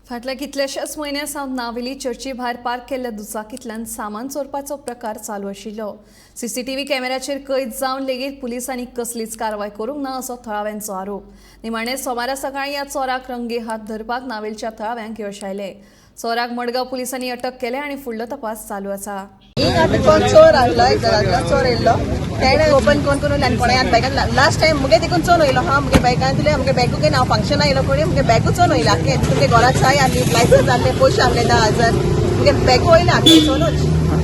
फाटल्या कितल्याशाच म्हयन्या सावन नावेली चर्ची भायर पार्क केल्ल्या दुचाकींतल्यान सामान चोरपाचो प्रकार चालू आशिल्लो. सीसीटीव्ही कॅमेऱ्याचेर कैद जावन लेगीत पुलिसांनी कसलीच कारवाय करूंक ना असो थळाव्यांचो आरोप. निमाणे सोमारा सकाळीं ह्या चोराक रंगे हात धरपाक नावेलच्या थळाव्यांक यश आयलें. चोराक मडगांव पुलिसांनी अटक केल्या आनी फुडलो तपास चालू आसा. हिंग आतां कोण चोर आहलो, एक घरांतलो चोर येयल्लो. तेणें ओपन कोण करून आनी कोणाय आनी बायकान लास्ट टायम मुगे देखून चोन वयलो. हा, मुगे बॅगान दिले, मुगे बॅगू घेवन हांव फंक्शना येयलो कोणी मुगे बॅगू चोन वयलो आख्खें. तुमगे घराक साय आनी लायसन्स आहले, पयशे आहले 10,000, मुगे बॅगू वयलें आख्खें चोनूच.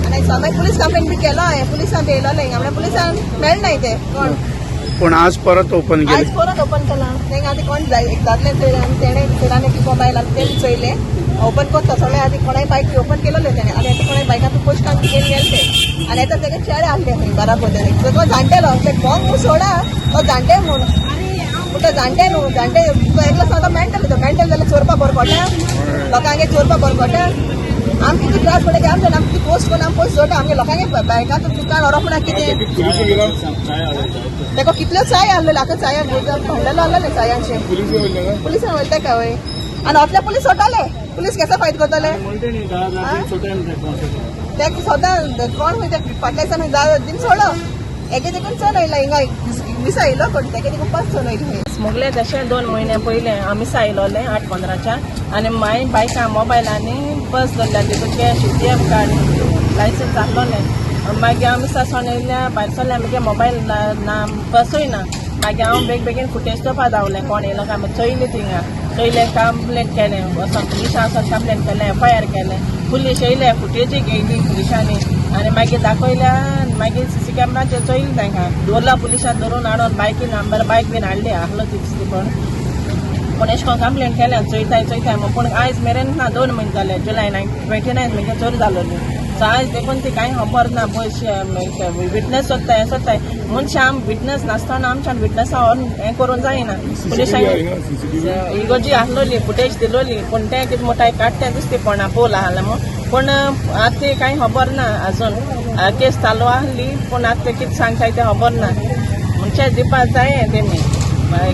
आनी मागीर पुलीस कंप्लेन बी केलो हांवें. पुलिसान बी येयलोले हिंगा, म्हणल्यार पुलिसान मेळनाय ते कोण. पूण आज परत ओपन आयज केले? परत ओपन केला तेंगा. आतां कोण जाय एक दादले चोयले आनी तेणें चेडान एक मोबायल आनी तें चोयलें, ओपन करता सगळें. आनी कोणाय बायक ओपन केलोलें तेणें आनी आतां कोणाय बायकां तूं पयशे काडून घेवन गेले ते. आनी आतां तेगे चेडे आहले खंय बराबर तेणे सगळो जाणटेलो ते कोण म्हूण सोडा, तो जाणटे म्हूण. पूण तो जाणटे न्हू, जाणटे तो एकलो सांगता मेंटल. तो मेंटल जाल्यार चोरपा बरो पडटा लोकांगे, चोरपा बरो पडटा. आम कितें त्रास पडटा ते आमच्या, आम कितें पोस्ट करून आम पयशे जोडटा आमगे लोकांगे बायकां दुकान व्हरप म्हणल्यार कितें? तेका कितल्यो चाय आहलेलो, आतां चाय भांडलो आहलेलें चायांचें. पुलिसान वयता काय वय? आनी आपल्या पुलीस सोडटाले, पुलीस केसो फायद करतले? ते सदां कोण खंय ते फाटल्या दिसान दिन सोडलो एके देखून चड येयला हिंगा मिसा येयलो कोण तेके देखून पास चड येयली खंय. मुगले तशें 2 म्हयने पयले आमी आयलोले 8:15च्या आनी मागीर बायकां मोबायल आनी पर्स दवरल्या, तितून cash, ATM card, licence आहलोलें. मागीर आमी सासोन येयल्या, भायर सरल्या, मुगे मोबायल ना, ना पर्सूय ना. मागीर हांव बेग बेगीन फुटेज चोवपा धांवलें, कोण येयलो काय. मागीर चोयलें, थिंगा चोयलें, कंप्लेन केलें, वचोन पुलिसां वचोन कंप्लेन केलें, एफआयआर केलें. पुलीस येयले, फुटेजी घेयली पुलिसांनी आनी मागीर दाखयल्या. मागीर सीसी कॅमेराचेर चोयलें, तांकां दवरला पुलिसान धरून हाडून बायकी नंबर बायक बीन हाडली आहलो तितली. पण पूण एशें कोन्न कंप्लेन केल्या, चोयताय चोयताय म्हूण, पूण आयज मेरेन ना. 2 म्हयने जाले, जुलय 29 मुगे चोरी जालोली. सो आयज देखून ती कांय खबर ना. पयशे विटनेस सोदताय, हें सोदताय. मनशां आम विटनेस नासतना आमच्यान विटनेसा व्हरून हें करूंक जायना. पुलिसांक इगोजी आहलोली फुटेज दिलोली, पूण तें कितें म्हणटाय काडटें दिसती कोणा पोल आहलें म्हूण. पूण आतां ती कांय खबर ना अजून. केस चालू आहली, पूण आतां ते कितें सांगताय तें खबर ना. म्हणजे दिवपा जाय तेमी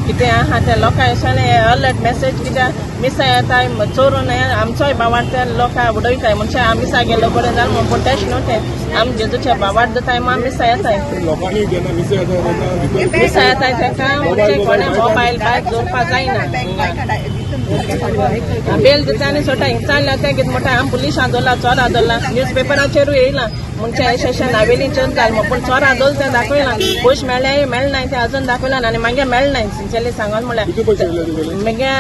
कितें आहा तें लोकांक अशें अलर्ट मेसेज, कित्याक मिसां येताय चोरून हें आमचोय बावाट ते लोकांक उडयताय. म्हणजे आमी मिसा गेलो बरें जालें म्हूण, पूण तेश न्हू तें. आमी जेजूच्या बावाट दिताय म्हूण मिसां येताय. लोकांनी जेन्ना मिसां येता तेन्ना भितर मिसां येताय तेका म्हणजे कोणें मोबायल बायक दवरपा जायना. बेल दिता आनी सोडटा. हिंग चालल्या तें कितें म्हणटा, आमी पुलिसां दवरला, चोरां दवरला. न्यूज पेपराचेरूय येयलां म्हणजे अशें अशें नावेलीचेर जालें म्हूण, पूण चोरां दवरला तें दाखयलां, पयशे मेळ्ळे मेळनाय तें अजून दाखयलां आनी मागीर मेळनाय सिन्सियरली सांगोन म्हणल्यार. किती पैसे येयले तुगेले? मुगे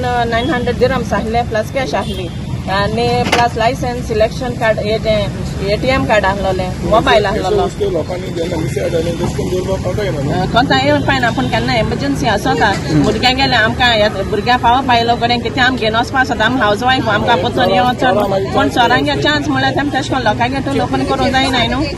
1900 दिरम्स आहले, प्लस कॅश आहली आनी प्लस लायसन्स, इलेक्शन कार्ड, हेजें एटीएम कार्ड आहलोलें, मोबायल आहलोलो. वस्तू लोकांनी जेन्ना मिसां येता तेन्ना तशें करून दवरपाक कोंता येना न्हू. कोंता येवन पायना, पूण केन्ना एमर्जन्सी आसता. भुरग्यांक गेले आमकां भुरग्यां पावप आयलो कडेन कितें आम घेवन वचपा आसता. आम हावज वायफ, आमकां वचोन येवन वचोन. पूण चोरांगे चान्स म्हणल्यार तेम तशें करून लोकांगे टूल ओपन करूंक जायना न्हू.